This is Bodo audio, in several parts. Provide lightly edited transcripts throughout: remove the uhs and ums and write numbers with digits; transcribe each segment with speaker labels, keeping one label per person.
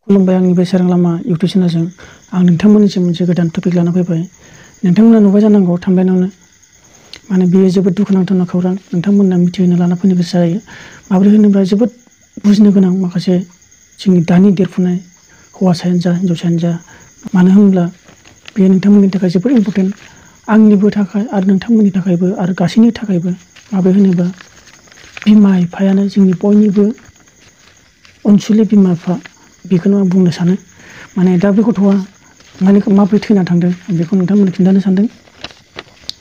Speaker 1: खुलुमबाय आंनि बे सोरां लामा इउटुब चेनेलजों आं नोंथांमोननिसिम मोनसे गोदान टपिक लाना फैबाय। नोंथांमोना नुबाय जानांगौ थांबायनावनो माने बेयो जोबोद दुखुनांथाव खौरां नोंथांमोना मिथिहोनो लाना फैनो गोसो जायो। माबोरै होनोब्ला जोबोद बुजिनो गोनां माखासे जोंनि दानि देरफुनाय हौवासायानो जा हिनजावसायानो जा, मानो होनब्ला बेयो नोंथांमोननि थाखाय जोबोद इम्परटेन्ट, आंनिबो थाखाय आरो नोंथांमोननि थाखायबो आरो गासैनि थाखायबो। माबोरै होनोब्ला बिमा बिफायानो जोंनि बयनिबो अनसुलि बिमा बिफा, बेखौनो आं बुंनो सानो। माने दा बे गथ'आ माने माबोरै थैना थांदों बेखौ नोंथांमोननो खिन्थानो सानदों।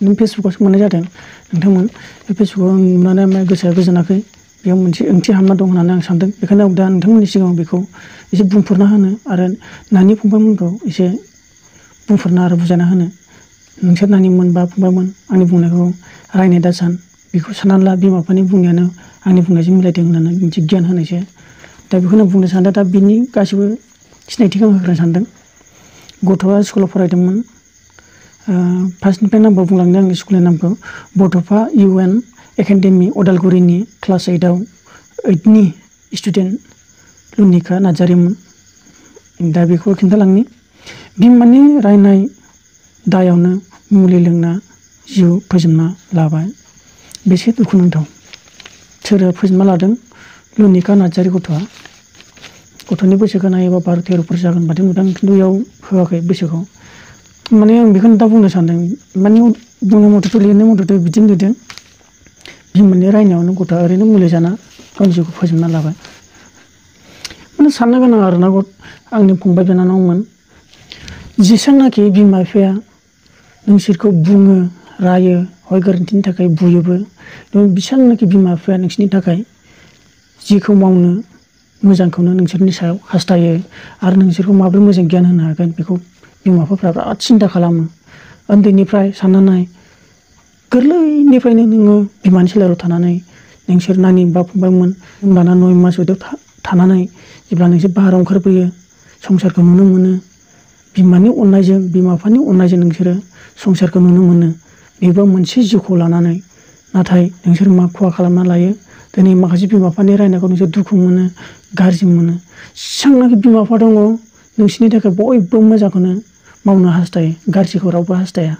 Speaker 1: नों फेसबुकआवसो मोननाय जादों नोंथांमोन, बे फेसबुकआव नुनानै आं गोसोआ गोजोनाखै, बेयाव मोनसे ओंथि हाबना दं होननानै आं सानदों। बेखायनो आं दा नोंथांमोननि सिगाङाव बेखौ एसे बुंफोरना होनो आरो नानि फंबायमोनखौ एसे बुंफोरना आरो बुजायना होनो। नोंसोर नानिमोन बा फंबायमोन, आंनि बुंनायखौ रायनाय दासान, बेखौ साननानै ला बिमा बिफानि बुंनायानो आंनि बुंनायजों मिलायदों होननानै मोनसे गियान होनायसो। दा बेखौनो बुंनो सानदों। दा बिनि गासिबो सिनायथिखौ आं होग्रोनो सानदों। गथ'आ स्कुलाव फरायदोंमोन, फार्स्टनिफ्राय नामखौ बुंलांदों आंनि स्कुलनि नामखौ, बड'फा UN एकाडेमि अदालगुरिनि क्लास 8नि स्टुडेन्ट लुनिका नार्जारिमोन। दा बेखौ खिन्थालांनि। बिमानि रायनाय दायावनो मुलि लोंना जिउ फोजोबना लाबाय, बेसे दुखुनांथाव। सोर फोजोबना लादों? लुनिका नार्जारि गथ'नि बैसोखौ नायोबा 12-13 जागोन बादि नुदों, खिन्थु बेयाव होआखै बैसोखौ। माने आं बेखौनो दा बुंनो सानदों, माने बुंनाय मथेथ' लिरनाय मथेथ' बिदिनो लिरदों, बिमानि रायनायावनो गथ'आ ओरैनो मुलि जाना गावनि जिउखौ फोजोबना लाबाय। माने साननो गोनां आरोना आंनि फंबाय बिनानावमोन, जेसेबांनाखि बिमा बिफाया नोंसोरखौ बुङो रायो, हय गोरोन्थिनि थाखाय बुयोबो, बेसेबांनाखि बिमा बिफाया नोंसोरनि थाखाय जिखौ मावनो मोजांखौनो नोंसोरनि सायाव हास्थायो आरो नोंसोरखौ माबोरै मोजां गियान होनो हागोन बेखौ बिमा बिफाफ्रा बिराद सिन्था खालामो। उन्दैनिफ्राय साननानै गोरलैनिफ्रायनो नोङो बिमानि सेलेराव थानानै नोंसोर नानि बा फंबायमोन होमबाना 9 मास उदैयाव थानानै जेब्ला नोंसोर बाहेरायाव ओंखारबोयो, संसारखौ नुनो मोनो, बिमानि अननायजों बिमा बिफानि अननायजों नोंसोरो संसारखौ नुनो मोनो। बेबो मोनसे जिउखौ लानानै, नाथाय नोंसोर मा खहा खालामना लायो। दिनै माखासे बिमा बिफानि रायनायखौ नोंसोर दुखु मोनो, गाज्रि मोनो। जेसेबांनाखि बिमा बिफा दङ नोंसोरनि थाखाय बयबो मोजांखौनो मावनो हास्थायो, गाज्रिखौ रावबो हास्थाया।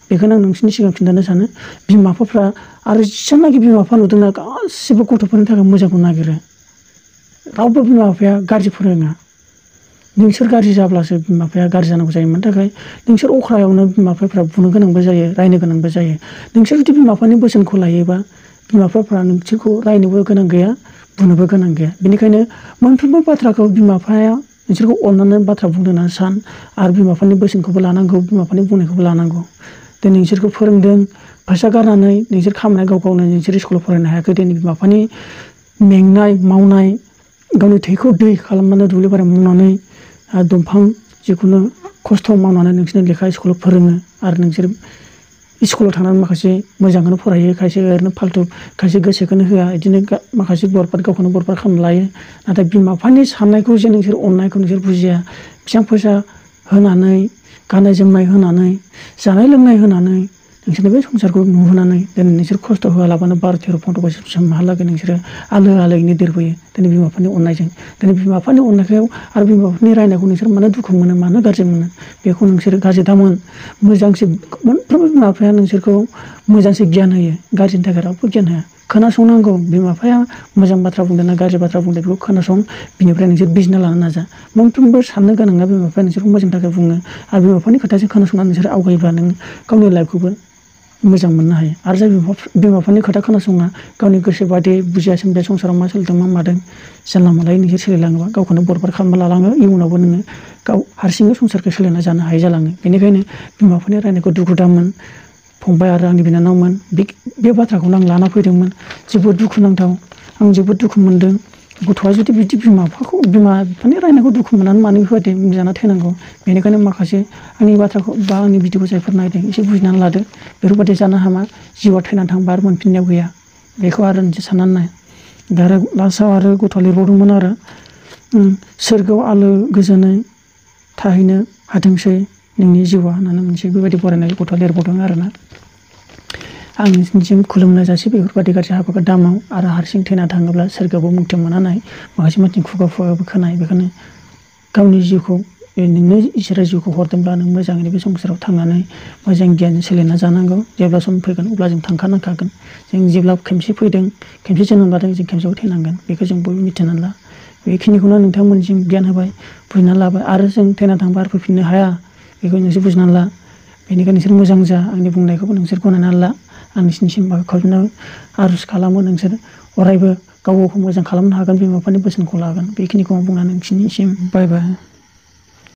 Speaker 1: बेखौनो आं नोंसोरनि सिगाङाव खिन्थानो सानो। बिमा बिफाफ्रा आरो जेसेबांनाखि बिमा बिफा नुदोंना गासिबो गथ'फोरनि थाखाय मोजांखौ नागिरो, रावबो बिमा बिफाया गाज्रि फोरोङा। नोंसोर गाज्रि जाब्लासो बिमा बिफाया गाज्रि जानांगौ जायो। मानि थाखाय? नोंसोर अख्रायावनो बिमा बिफाफ्रा बुनो गोनांबो जायो, रायनो गोनांबो जायो। नोंसोर जुदि बिमा बिफानि बोसोनखौ लायोबा बिमा बिफाफ्रा नोंसोरखौ रायनोबो गोनां गैया, बुंनोबो गोनां गैया। बेनिखायनो मोनफ्रोमबो बाथ्राखौ बिमा बिफाया नोंसोरखौ अननानै बाथ्रा बुंदों होननानै सान आरो बिमा बिफानि बोसोनखौबो लानांगौ, बिमा बिफानि बुंनायखौबो लानांगौ। दिनै नोंसोरखौ फोरोंदों, फैसा गारनानै नोंसोर खामायनाय गाव गावनो नोंसोर स्कुलाव फरायनो हायाखै। दिनै बिमा बिफानि मेंनाय मावनाय, गावनि थैखौ दै खालामनानै दुब्लि बारियाव मावनानै दंफां जिखुनु खस्थ' मावनानै नोंसोरनि लेखा स्कुलाव फोरोङो आरो नोंसोर स्कुलाव थांनानै माखासे मोजांखौनो फरायो, खायसे ओरैनो फाल्थु, खायसे गोसोखौनो होआ, बिदिनो माखासे बरबाद गावखौनो बरबाद खालामना लायो। नाथाय बिमा बिफानि साननायखौ जे नोंसोर अननायखौ नोंसोर बुजिया। बेसेबां फैसा होनानै, गाननाय जोमनाय होनानै, जानाय लोंनाय होनानै नोंसोरनि बे संसारखौ नुहोनानै दिनै नोंसोर खस्थ' होआलाबानो 12-13-15 बोसोरसिमहालागै नोंसोरो आलो आलोयैनो देरबोयो दिनै बिमा बिफानि अननायजों। दिनै बिमा बिफानि अननायखौ आरो बिमा बिफानि रायनायखौ नोंसोर मानो दुखु मोनो, मानो गाज्रि मोनो, बेखौ नोंसोर गाज्रि दामोन। मोजांसो मोनफ्रोमबो बिमा बिफाया नोंसोरखौ मोजांसो गियान होयो, गाज्रिनि थाखाय रावबो गियान होआ। खोनासंनांगौ, बिमा बिफाया मोजां बाथ्रा बुंदों ना गाज्रि बाथ्रा बुंदों बेखौ खोनासं, बिनिफ्राय नोंसोर बिजिरना लानो नाजा। मोनफ्रोमबो साननो गोनाङा बिमा बिफाया नोंसोरखौ मोजांनि थाखाय बुङो आरो बिमा बिफानि खोथाजों खोनासंनानै नोंसोर आवगायोब्ला नों गावनि लाइफखौबो मोजां मोननो हायो। आरो जाय बिमा बिफानि खोथा खोनासङा, गावनि गोसो बायदि बुजिया सोमजिया संसाराव मा सोलिदों मा मादों जानला मोनलायै नोंसोर सोलिलाङोबा गावखौनो बरबाद खालामना लालाङो। इयुनावबो नोङो गाव हारसिंनो संसारखौ सोलिना जानो हायै जालाङो। बेनिखायनो बिमा बिफानि रायनायखौ दुखु दामोन फंबाय आरो आंनि बिनानावमोन। बे बाथ्राखौनो आं लाना फैदोंमोन। जोबोद दुखुनांथाव, आं जोबोद दुखु मोनदों। गथ'आ जुदि बिदि बिमा बिफानि रायनायखौ दुखु मोननानै मानो बेफोरबायदि बुंजाना थैनांगौ। बेनिखायनो माखासे आंनि बाथ्राखौ बा आंनि भिडिअखौ जायफोर नायदों एसे बुजिनानै लादो। बेफोरबायदि जानो हामा, जिउआ थैनानै थांबा आरो मोनफिननायाव गैया, बेखौ आरो मोनसे साननानै नाय। दा आरो लास्टआव आरो गथ'आ लिरबावदोंमोन आरो सोरगोआव आलो गोजोनै थाहैनो हाथोंसै नोंनि जिउआ होननानै मोनसे बेबायदि बरायनाय गथ'आ लिरबावदों आरोना। आं नोंसिनिसिम खुलुमनाय जासि बेफोरबायदि गाज्रि हाबाखौ दामाव आरो हारसिं थैना थाङोब्ला सोरगोआवबो मुक्ति मोननानै माखासे मानसिनि खुगा खुगाबो खोनाय। बेखौनो गावनि जिउखौ नोंनो इसोरा जिउखौ हरदोंब्ला नों मोजाङैनो बे संसाराव थांनानै मोजां गियान सोलिना जानांगौ। जेब्ला सम फैगोन अब्ला जों थांखानांखागोन। जों जेब्ला खेमसे फैदों, खेमसे जोनोम लादों, जों खेमसेयाव थैनांगोन। बेखौ जों बयबो मिथिनानै ला। बेखिनिखौनो नोंथांमोननिसिम गियान होबाय, बुजिना लाबाय। आरो जों थैना थांबा आरो फैफिननो हाया, बेखौ नोंसोर बुजिनानै ला। बेनिखायनो नोंसोर मोजां जा, आंनि बुंनायखौबो नोंसोर गनायनानै ला। आं नोंसिनिसिम खावलायनानै आर'ज खालामो, नोंसोर अरायबो गाव गावखौ मोजां खालामनो हागोन, बिमा बिफानि बोसोनखौ लागोन। बेखिनिखौ आं बुंनानै नोंसिनिसिम बाय बाय।